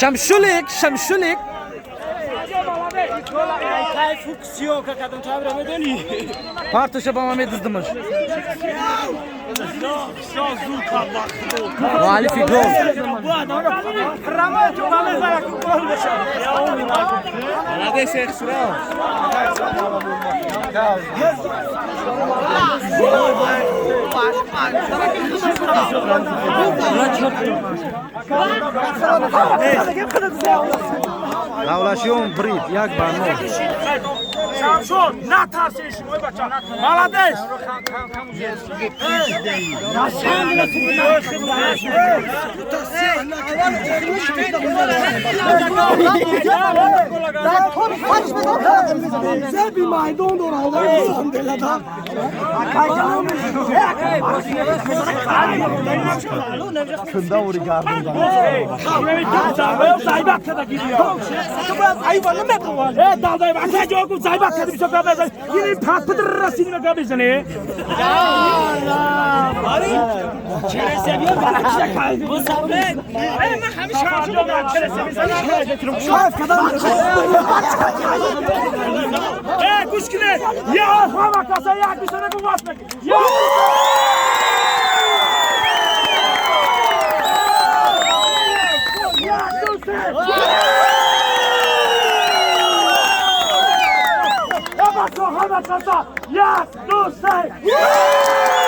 Шамшулик, Шамшулик. Партуша ба ман медиздимаш. Муаллифи гол. Давлашиён брид 1-0. Шамшон, натарсен шумо бача. Молодец. Yes, do say!